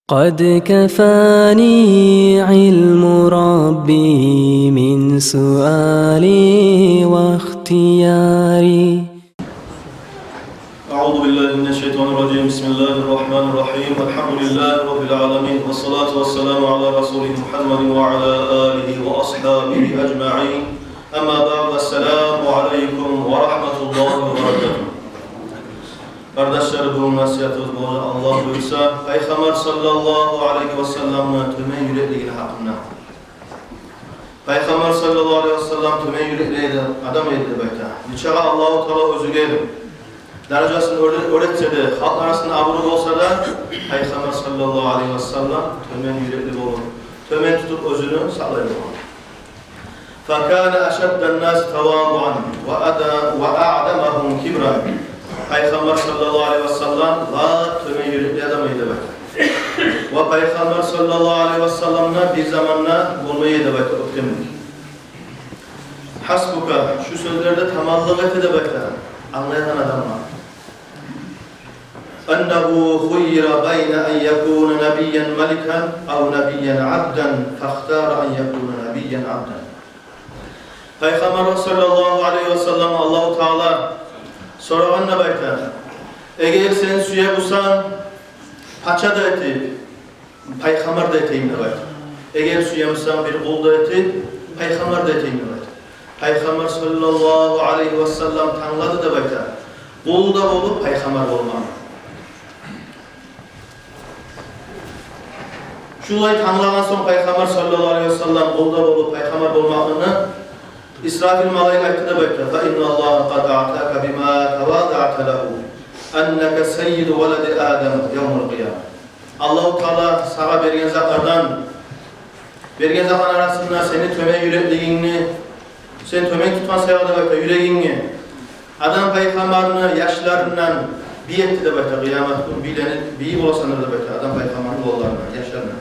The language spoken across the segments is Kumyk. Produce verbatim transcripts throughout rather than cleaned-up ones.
قد كفاني علم ربي من سؤالي واختياري. أعوذ بالله من الشيطان الرجيم. بسم الله الرحمن الرحيم. الحمد لله رب العالمين، والصلاة والسلام على رسوله محمد وعلى آله وأصحابه أجمعين. أما بعد، السلام عليكم ورحمة الله وبركاته. Къардашлар, бугюн насигьатыбыз болажакъ, Аллагь буюрса, Пайхаммар саллаллагьу алайгьи васалламны тёбен юреклигини гьакъында. Пайхаммар саллаллагьу алайгьи васаллам тёбен юрекли эди, адам эди деп айта. Нечакъы Аллагьу Таала оьзюне даражасын оьр-, оьр этсе де, халкъ арасында абуру болса да, Пайхаммар саллаллагьу алайгьи васаллам тёбен юрекли болуп, тёбен тутуп оьзюн сакълай болгъан. فكان أشد الناس تواضعا وأد-، وأعدمهم كبرا. Пайхаммар саллаллагьу алайгьи васаллам лап тёбен юрекли адам эди деп айта. Ва Пайхаммар саллаллагьу алайгьи васалламны бир заманда болмай эди деп айта оьктемлик. حسبك, шу сёзлер де тамамлыкъ эте деп айта англайгъан адамгъа. أنه خير بين أن يكون نبيا ملكا أو نبيا عبدا فاختار أن يكون نبيا عبدا. Пайхаммар саллаллагьу алайгьи васаллам Аллагьу Таала сорагъан деп айта: «Эгер сен сюе бусанг, пача да этип, пайхаммар да этейим», — деп айта. «Эгер сюе бусанг, бир къул да этип, пайхаммар да этейим», — деп айта. Пайхаммар саллаллагьу алайгьи васаллам танглады деп айта къул да болуп, пайхаммар болмакъны. Шулай танглагъан сонг Пайхаммар саллаллагьу алайгьи васаллам къул да болуп, пайхаммар болмакъны, Исрафил малайик айтды деп айта: فإن الله قد أعطاك بما تواضعت له أنك سيد ولد آدم يوم القيامة. Аллагьу Таала сагъа берген затлардан, берген затланы арасында сени тёбен юреклигингни, сен тёбен тутгъан саялы деп айта юрегингни, Адам пайхаммарны яшларындан бий этди деп айта, къыямат гюн бийлени бийи боласан деп айта, Адам пайхаммарны уланларындан, яшларындан.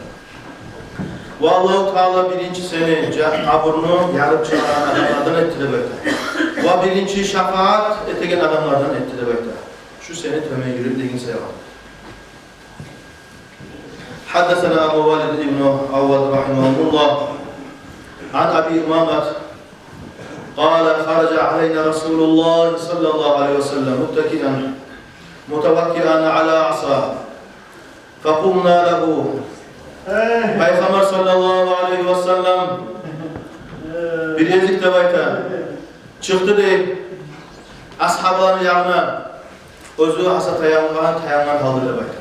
Ва Аллагьу Таала биринчи сени жа-, къабурну ярып чыгъарагъан адамлардан этди деп айта. Ва биринчи шафаат этеген адамлардан этди деп айта. Шу сени тёбен юреклигинг саялы. حدثنا أبو والد بن عواد رحمه الله عن أبي أمامة قال: خرج علينا رسول الله صلى الله عليه وسلم متكئا، متوكئا على عصا، فقمنا له. Пайхаммар саллаллагьу алайгьи васаллам бир гезик деп айта, чыкъды дей асгьабаланы ягъына, оьзю аса таянгъан, таянгъан гьалда деп айта.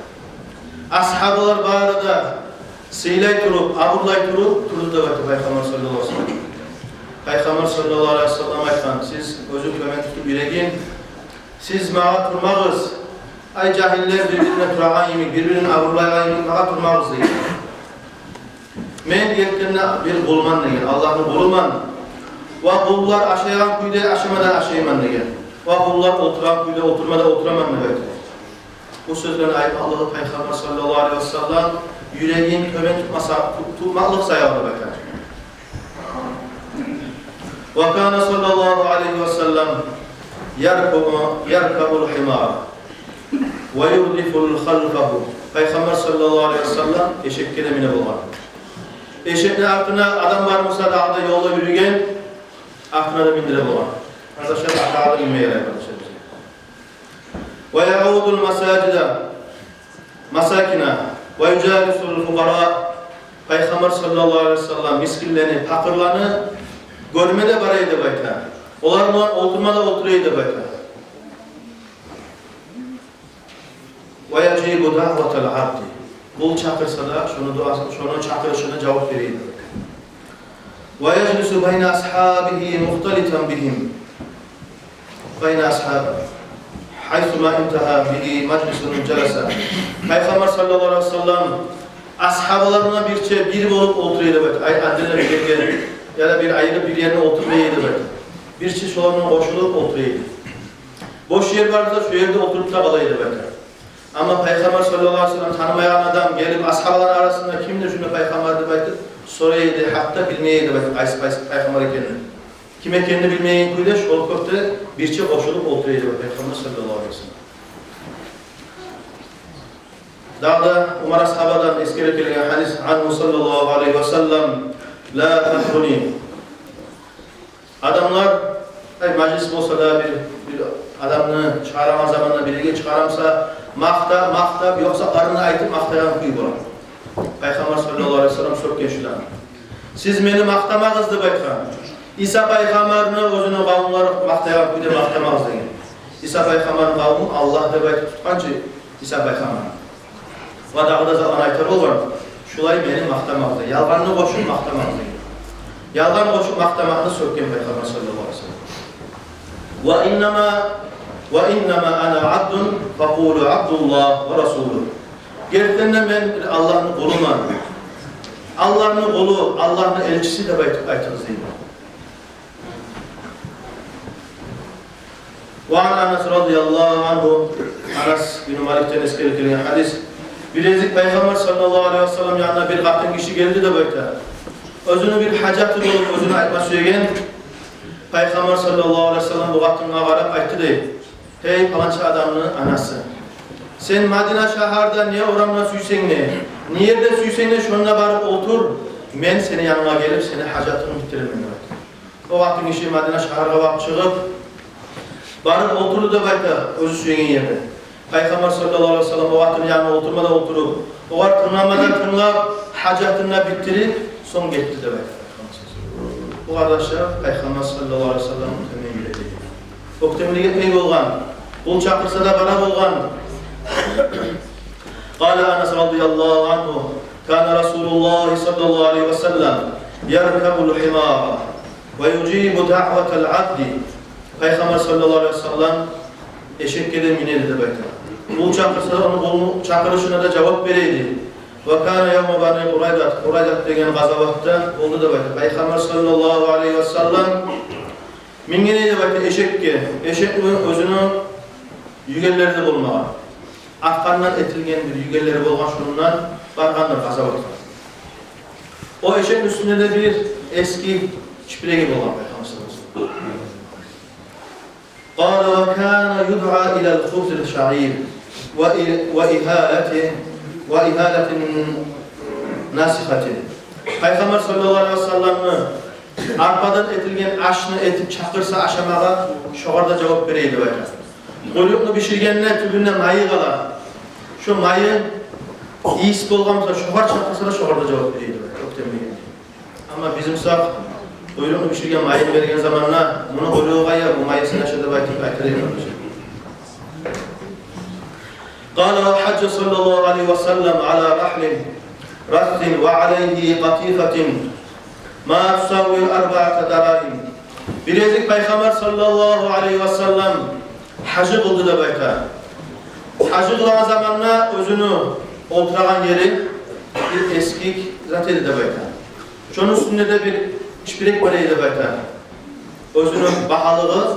Асгьабалар бары да сыйлай туруп, абурлай туруп турду деп айта Пайхаммар саллаллагьу алайгьи васаллам. Пайхаммар саллаллагьу алайгьи васаллам айтгъан: «Сиз оьзю тёбен тутуп юрегин, сиз магъа турмагъыз. Ай жагьиллер бир-бирине турагъан йимик, бир-бирин абурлайгъан йимик магъа турмагъыз», — деген. «Мен гертиден де бир къулман, — деген, — Аллагьны къулуман. Ва къуллар ашайгъан кюйде ашама да ашайман, — деген. — Ва къуллар олтургъан кюйде олтурма да олтураман», — деп айта. Бу сёзлени айтмакълыгъы Пайхаммар саллаллагьу алайгьи васаллам юрегин тёбен тутмаса, ту-, тутмакълыкъ саялы деп айта. وكان صلى الله عليه وسلم يركب، يركب الحمار ويردف خلفه. Пайхаммар саллаллагьу алайгьи васаллам эшекге де мине болгъан. Эшекни артына адам бар буса дагъы да, ёлда юрюген, артына да миндире болгъан. Къардашлар, дагъы да минме ярай, къардашлар, бизге. ويعود المساجد مساكين ويجالس الفقراء. Пайхаммар саллаллагьу алайгьи васаллам мискинлени, пакъырланы гёрме де бара эди деп айта. Олар булан олтурма да олтура эди деп айта. ويجيب دعوة العبد. Къул чакъырса да, шону дуасы, шону чакъырышына жавап бере эди. ويجلس بين أصحابه مختلطا بهم، بين أصحابه، حيثما انتهى به مجلس جلس. Пайхаммар саллаллагьу алайгьи васаллам асгьабаларына бирче бир болуп олтура эди деп айта. Ай, отдельно бир ерге, яда бир айры бир ерине олтурмай эди деп айта. Бирче шолар булан къошулуп олтура эди. Бош ер бар буса, шо ерде олтуруп да къала эди деп айта. Амма Пайхаммар саллаллагьу алайгьи васаллам танымайгъан адам гелип, асгьабалар арасында: «Кимдир шунда Пайхаммар?» — деп айтып сорай эди, гьатта билмей эди деп айта, къайсы, къайсы Пайхаммар экенин. Ким экенин билмейген кюйде шо кюйде бирче къошулуп олтура эди Пайхаммар саллаллагьу алайгьи васаллам. Дагъы да Умар асгьабадан эсгерилип гелген гьадис: «Ангьу саллаллагьу алайгьи ва саллам: ла тахруни». Адамлар, ай, мажлис болса да, бир, бир адамны чыгъарагъан заманда, бир ерге чыгъара буса, макъта-, макътап, ёкъса къырыны айтып макътайгъан кюй бола. Пайхаммар саллаллагьу алайгьи ва саллам сёкген шуланы. «Сиз мени макътамагъыз», — деп айтгъан. Иса пайхаммарны оьзюню къавумлары макътайгъан кюйде макътамагъыз деген. Иса пайхаммарны къавуму Аллагь деп айтып тутгъан чы Иса пайхаммарны. Ва дагъы да затланы айтар болгъан, шулай мени макътамагъыз деген. Ялгъанны къошуп макътамагъыз деген. Ялгъан къошуп макътамакъны сёкген Пайхаммар саллаллагьу алайгьи ва саллам. «Ва иннама, ва иннама ана абдун, факъулу абдуллагь ва расулугь». Гертиден де мен бир Аллагьны къулуман. Аллагьны къулу, Аллагьны элчиси деп айтып айтыгъыз деген. Ва ан Анас радияллагьу ангьу, Анас бин Маликден эсгерилип гелген гьадис. Бир гезик Пайхаммар саллаллагьу алайгьи ва саллам янына бир къатын гиши гелди деп айта. Оьзюню бир гьажаты болуп, оьзюню айтма сюеген. Пайхаммар саллаллагьу алайгьи ва саллам бу къатынгъа къарап айтды дей: «Гьей, паланча адамны анасы, сен Мадина шагьарда не орамда сюйсенг де, не ерде сюйсенг де, шонда барып олтур, мен сени янынга гелип, сени гьажатынгны битдиремен», — деп айтды. О къатын гиши Мадина шагьаргъа багъып чыгъып, барып олтурду деп айта оьзю сюеген ерде. Пайхаммар саллаллагьу алайгьи ва саллам о къатынны янына олтурма да олтуруп, огъар тынглама да тынглап, гьажатын да битдирип, сонг гетди деп айта. Бу, къардашлар, Пайхаммар саллаллагьу алайгьи ва саллам оьктемлиги эди. Оьктемлик этмей болгъан, къул чакъырса да бара болгъан. Къала Анас радияллагьу ангьу: «Кана Расулуллагьи саллаллагьу алайгьи ва саллам яркабул гьимара ва южибу даъватал абди». Пайхаммар саллаллагьу алайгьи ва саллам эшекге де мине эди деп айта. Къул чакъырса, ону, къулну чакъырышына да жавап бере эди. Ва кана явма Бани Къурайзат, Къурайзат деген къазаватда болду деп айта. Пайхаммар саллаллагьу алайгьи ва саллам минген эди деп айта эшекге. Эшекни оьзюню югенлери де болмагъан. Аркъандан этилген бир югенлери болгъан, шондан баргъандыр къазаватгъа. О эшекни уьстюнде де бир эски чипиреги болгъан Пайхаммар саллаллагьу алайгьи ва саллам. Къала: «Ва кана юдъа илал хубзил шаир ва и-, ва игьалати, ва игьалатин насихатин». Пайхаммар саллаллагьу алайгьи ва салламны арпадан этилген ашны этип чакъырса ашамагъа, шогъар да жавап бере эди деп айта. Къуйрукъну биширгенде тюбюнде майы къала. Шо майы ийис болгъан буса, шогъар чакъырса да, шогъар да жавап бере эди деп айта. Оьктемлиги эди. Амма бизин сакъ къуйрукъну биширген майын берген заманда, муну къуйругъу къайда, бу майын сен аша деп айтып айтар эди, къардашлар. Къала: «Ва гьажжа саллаллагьу алайгьи ва саллам ала рагьлин рассин ва алайгьи къатифатин ма тусави арбаъата дарагьим». Бир гезик Пайхаммар саллаллагьу алайгьи ва саллам гьажы къылды деп айта. Гьажы къылагъан заманда оьзюню олтурагъан ери бир эскик зат эди деп айта. Шону уьстюнде де бир чипирек бар эди деп айта. Оьзюню багьалыгъы,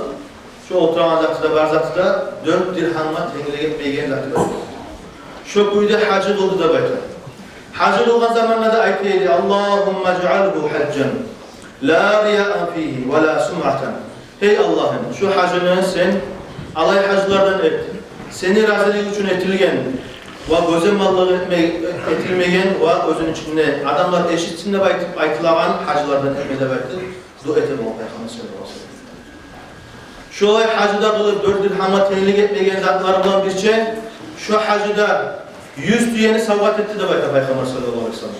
шо олтурагъан заты да, бар заты да дёрт диргьамгъа тенглик этмейген заты бар. Шо кюйде гьажы къылды деп айта. Гьажы къылгъан заманда да айта эди: «Аллагьумма ижъалгьу гьажжан ла рияан фигьи ва ла сумъатан». Гьей Аллагьым, шу гьажыны сен алай гьажылардан эт, сени разилик учун этилген ва гёзамаллыкъ этме-, этилмеген ва оьзюню ичинде адамлар эшитсин деп айтып айтылагъан гьажылардан этме деп айтып дуа эте болгъан Пайхаммар саллаллагьу алайгьи ва саллам. Шолай гьажы да къылып, дёрт диргьамгъа тенглик этмейген затлары булан бирче, шо гьажы да юз тюени савгъат этди деп айта Пайхаммар саллаллагьу алайгьи ва саллам.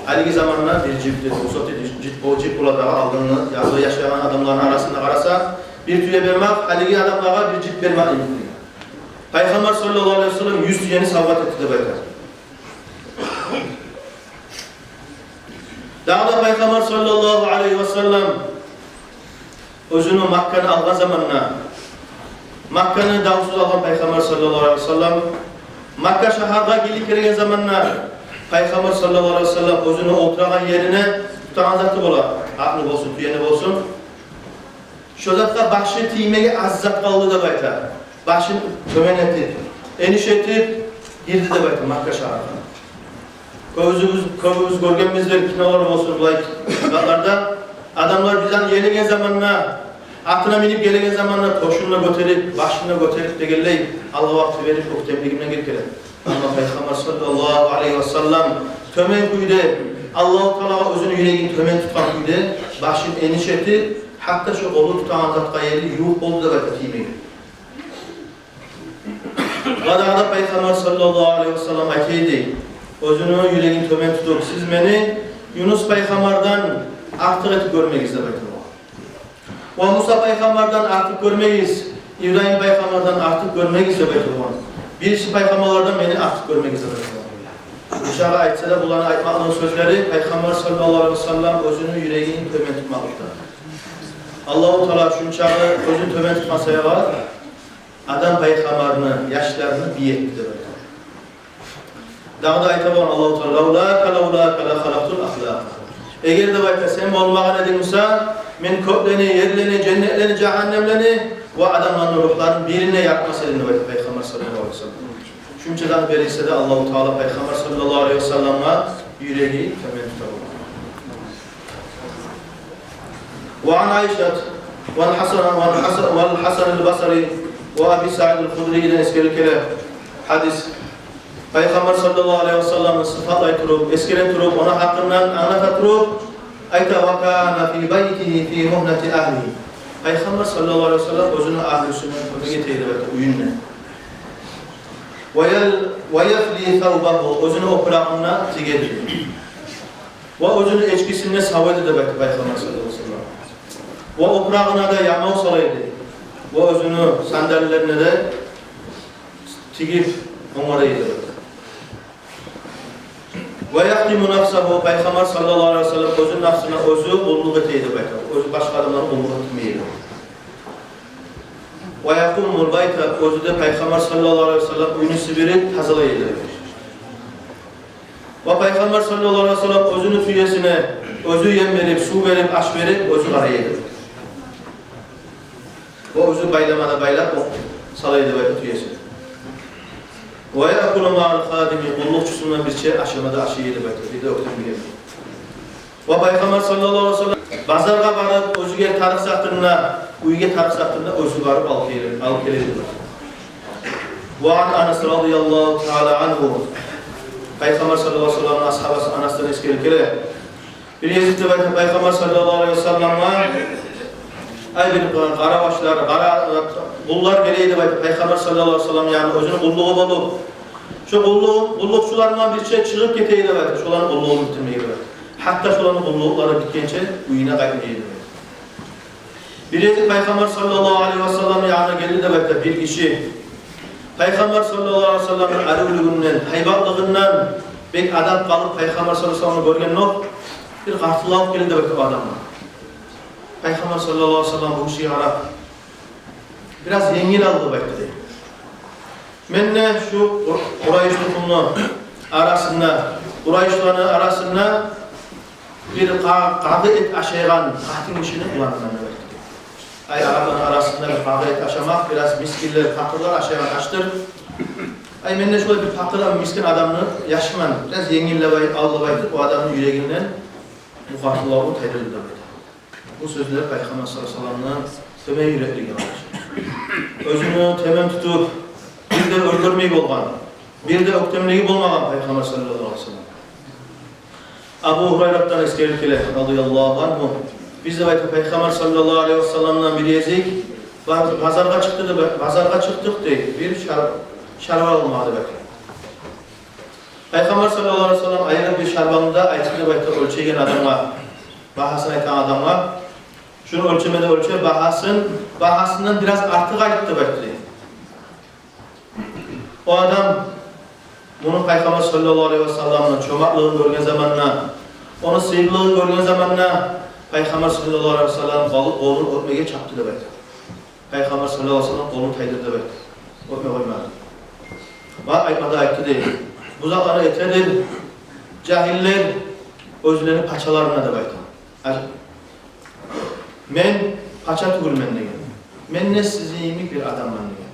Гьалиги заманда бир жип деп, бусурту жип, жип бола дагъы, алдынгы язда яшайгъан адамланы арасында къараса, бир тюе бермек, гьалиги адамлагъа бир жип бермек йимик. Пайхаммар саллаллагьу алайгьи ва саллам юз тюени савгъат этди деп айта. Дагъы да Пайхаммар саллаллагьу алайгьи ва саллам оьзюню Макканы алгъан заманда, Макканы давсуз алгъан Пайхаммар саллаллагьу алайгьи ва саллам, Макка шагьаргъа гелип гелген заманда Пайхаммар саллаллагьу алайгьи ва саллам оьзюню олтурагъан ерине тутагъан заты бола, атны болсун, тюени болсун. Шо затгъа башы тиймеге аз зат къалды деп айта. Башын тёбен этип, эниш этип гирди деп айта Макка шагьаргъа. Кёбюбюз, кёбюбюз гёргенбиздир, кинолар болсун, булай затларда адамлар бирден гелеген заманда, атына минип гелеген заманда тёшюн де гётерип, башын да гётерип дегенлей, алгъа вакъти берип, оьктемлигинден гирип геле. Амма Пайхаммар саллаллагьу алайгьи васаллам тёбен кюйде, Аллагьу Таалагъа оьзюню юрегин тёбен тутгъан кюйде, башын эниш этип, гьатта шо къолу тутагъан затгъа ерли ювукъ болду деп айта тиймеге. Ва дагъы да Пайхаммар саллаллагьу алайгьи васаллам айта эди, оьзюню юрегин тёбен тутуп: «Сиз мени Юнус пайхаммардан артыкъ этип гёрмегиз», — деп айта болгъан. «Ва Муса пайхаммардан артыкъ гёрмегиз, Ибрагьим пайхаммардан артыкъ гёрмегиз», — деп айта болгъан. «Бириси пайхаммарлардан мени артыкъ гёрмегиз», — деп айта болгъан. Нечакъы айтса да, буланы айтмакълыгъы сёзлери Пайхаммар саллаллагьу алайгьи васаллам оьзюню юрегин тёбен тутмакълыкъда. Аллагьу Таала шунчакъы оьзюн тёбен тутгъан саялы Адам пайхаммарны яшларын бий этди деп айта. Дагъы да айта болгъан Аллагьу Таала: «Лавлака, лавлака ла халакътул ахлакъ». «Эгер, — деп айта, — сен болмагъан эдинг буса, мен кёклени, ерлени, женнетлени, жагьаннемлени ва адамланы ругьларын бирин де яратмас эдим», — деп айта Пайхаммар саллаллагьу алайгьи васаллам. Шунча зат берилсе де, Аллагьу Таала Пайхаммар саллаллагьу алайгьи васалламгъа юреги тёбен тута болгъан. Ва ан Айшат, вал Хасан, вал Хасан, вал Хасан аль-Басри, ва Аби Саид аль-Худриден эсгерилип геле гьадис. Пайхаммар саллаллагьу алайгьи васалламны сыпатлай туруп, эсгере туруп, ону гьакъындан англата туруп, айта: «Ва кана фи байтигьи фи мугьнати агьлигьи». Пайхаммар саллаллагьу алайгьи васаллам оьзюню агьлюсюне кёмек эте эди деп айта, уьюнде. «Ва ял-, ва яфли савбагьу», оьзюню опурагъын да тиге эди. «Ва оьзюню эчкисин де сава эди», — деп айта Пайхаммар саллаллагьу алайгьи васаллам. «Ва опурагъына да ямав сала эди. Ва оьзюню сандалларына да тигип онгара эди», — деп айта. «Ва яхдиму нафсагьу», Пайхаммар саллаллагьу алайгьи васаллам оьзюню нафсына оьзю къуллукъ эте эди деп айта. Оьзю башгъа адамланы къуллукъ этмей эди. «Ва якъумул байта», оьзю де Пайхаммар саллаллагьу алайгьи васаллам уьйню сибирип, тазалай эди. Ва Пайхаммар саллаллагьу алайгьи васаллам оьзюню тюесине оьзю ем берип, сув берип, аш берип, оьзю къарай эди. Ва оьзю байлама да байлап, о сала эди деп айта тюесине. «Ва якулу маал хадими», къуллукъчусу булан бирче ашама да ашай эди деп айта, бир де оьктемлик этмей. Ва Пайхаммар саллаллагьу алайгьи васаллам базаргъа барып, оьзюне тарыкъ затын да, уьйге тарыкъ затын да оьзю барып алып геле, алып геле эди. Ва ан Анас радияллагьу таала ангьу, Пайхаммар саллаллагьу алайгьи васалламны асгьабасы Анасдан эсгерилип геле. Бир гезик деп айта, Пайхаммар саллаллагьу алайгьи васалламгъа, ай, бир къаравашлар, къара, къуллар геле эди деп айта Пайхаммар саллаллагьу алайгьи васалламны янына, оьзюню къуллугъу болуп. Шо къуллугъу, къуллукъчуларындан бирче чыгъып гете эди деп айта, шоланы къуллугъун битирмеге деп айта. Гьатта шоланы къуллукълары битгенче уьюне къайтмай эди деп айта. Бир гезик Пайхаммар саллаллагьу алайгьи васалламны янына гелди деп айта бир гиши. Пайхаммар саллаллагьу алайгьи васалламны аривлюгюнден, гьайбатлыгъындан бек адап къалып, Пайхаммар саллаллагьу алайгьи васалламны гёргенокъ, бир къартыллавукъ гелди деп айта о адамгъа. Пайхаммар саллаллагьу алайгьи васаллам бу гишиге къарап, бираз енгил алды деп айта дей. Мен де шу Къурайш тукъумну арасында, къурайшланы арасында бир къа-, къагъы эт ашайгъан къатын гишини буланман деп айта. Ай, арапланы арасында бир къагъы эт ашамакъ, бираз мискинлер, пакъырлар ашайгъан ашдыр. Ай, мен де шолай бир пакъыр, мискин адамны яшман, бираз енгиллеп ай-, алып айтып, о адамны юрегинден бу къартыллавну тайдырды деп айта. Бу сёзлер Пайхаммар саллаллагьу алайгьи васалламны тёбен юреклиги, къардашлар. Оьзюню тёбен тутуп, бир де оьлтюрмей болгъан, бир де оьктемлиги болмагъан Пайхаммар саллаллагьу алайгьи васаллам. Абу Гьурайратдан эсгерилип геле, радияллагьу ангьу. Биз деп айта, Пайхаммар саллаллагьу алайгьи васалламдан бир гезик ба-, базаргъа чыкъды деп, базаргъа чыкъдыкъ дей, бир шар-, шарбал алмагъа деп айта. Пайхаммар саллаллагьу алайгьи васаллам айрылып бир шарбалны да айтды деп айта оьлчеген адамгъа, багьасын айтагъан адамгъа. Шуну оьлчеме де оьлче, багьасын, багьасындан бираз артыкъ айт деп айтды дей. О адам муну Пайхаммар саллаллагьу алайгьи васалламны чомартлыгъын гёрген заманда, ону сыйлылыгъын гёрген заманда Пайхаммар саллаллагьу алайгьи васаллам къол-, къолун оьпмеге чапды деп айта. Пайхаммар саллаллагьу алайгьи васаллам къолун тайдырды деп айта. Оьпме къоймады. Ва айтма да айтды дей: «Бу затланы этедир жагьиллер оьзлени пачаларына», — деп айта. «Мен пача тюгюлмен, — деген. — Мен де сизин йимик бир адамман», — деген.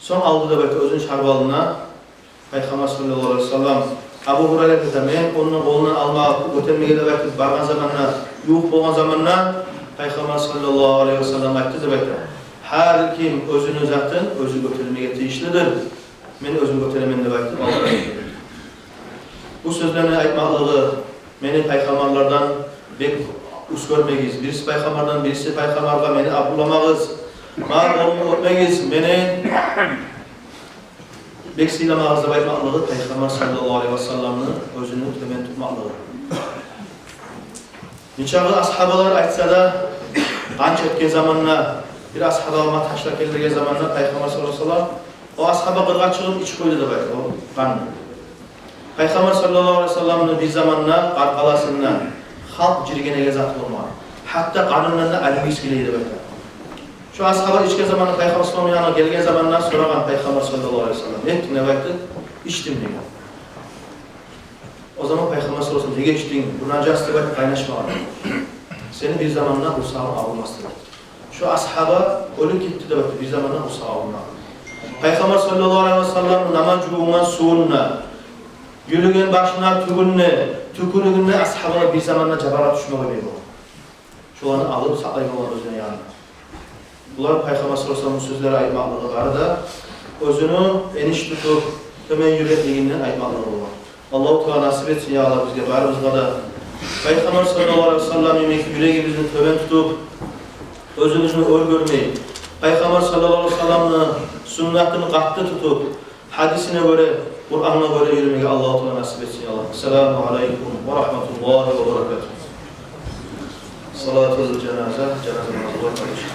Сонг алды деп айта оьзюню шарбалына Пайхаммар саллаллагьу алайгьи васаллам. Абу Гьурайра айта: «Мен ону къолундан алмагъа, гётермеге деп айтып баргъан заманда, ювукъ болгъан заманда, Пайхаммар саллаллагьу алайгьи васаллам айтды деп айта: Гьар ким оьзюню затын оьзю гётермеге тийишлидир. Мен оьзюм гётеремен деп айтып, Аллагь. Бу сёзлени айтмакълыгъы мени пайхаммарлардан бек уьст гёрмегиз, бириси пайхаммардан, бириси пайхаммаргъа мени абурламагъыз, магъа къолумну оьпмегиз, мени бек сыйламагъыз деп айтмакълыгъы пайхаммар саллаллагьу алайгьи васалламны оьзюню тёбен тутмакълыгъы. Нечакъы асгьабалар айтса да, къант этген заманда, бир асгьабагъа ташлап гелдирген заманда пайхаммар саллаллагьу алайгьи васаллам, о асгьаба къыргъа чыгъып ичип къойду деп айта о къанны. Пайхаммар саллаллагьу алайгьи васалламны бир заманда къаркъарасындан халкъ жиргенеген зат болмагъан. Гьатта къанындан да алимис геле эди деп айта. Шо асгьаба ичген заманда пайхаммар саллаллагьу алайгьи васалламны янына гелген заманда сорагъан пайхаммар саллаллагьу алайгьи васаллам: «Этдинг деп айтып, ичдим», — деген. О заман пайхаммар саллаллагьу алайгьи васаллам: «Неге ичдинг? Бу нажас деп айтып къайнашмагъан. Сени бир заманда къурсагъынг авурмас», — деген. Шо асгьаба оьлюп гетди деп айтып, бир заманда къурсагъы авурмагъан. Пайхаммар саллаллагьу алайгьи васалламны намаз жувунгъан сувун да, юлюген башына тюгюн де, тюкюрюгюн де асгьабалар бир заманда жабаргъа тюшмей къоймай болгъан. Шоланы алып сакълай болгъан оьзюню янына. Булар пайхаммар саллаллагьу алайгьи васалламны сёзлери айтмакълыгъы бары да, оьзюню эниш тутуп, тёбен юреклигинден айтмакълыгъы болгъан. Аллагьу Таала насип этсин, я Аллагь, бизге барыбызгъа да пайхаммар саллаллагьу алайгьи васаллам йимик юрегибизни тёбен тутуп, оьзюбюзню оьр гёрмей, пайхаммар саллаллагьу алайгьи васалламны суннатын къатты тутуп, гьадисине гёре, Къурангъа гёре юрюмеге Аллагьу Таала насип этсин, я Аллагь. Ассаламу алайкум ва рагьматуллагьи ва баракатугь. Салатул жаназа, жаназа намазы бар, къардашым.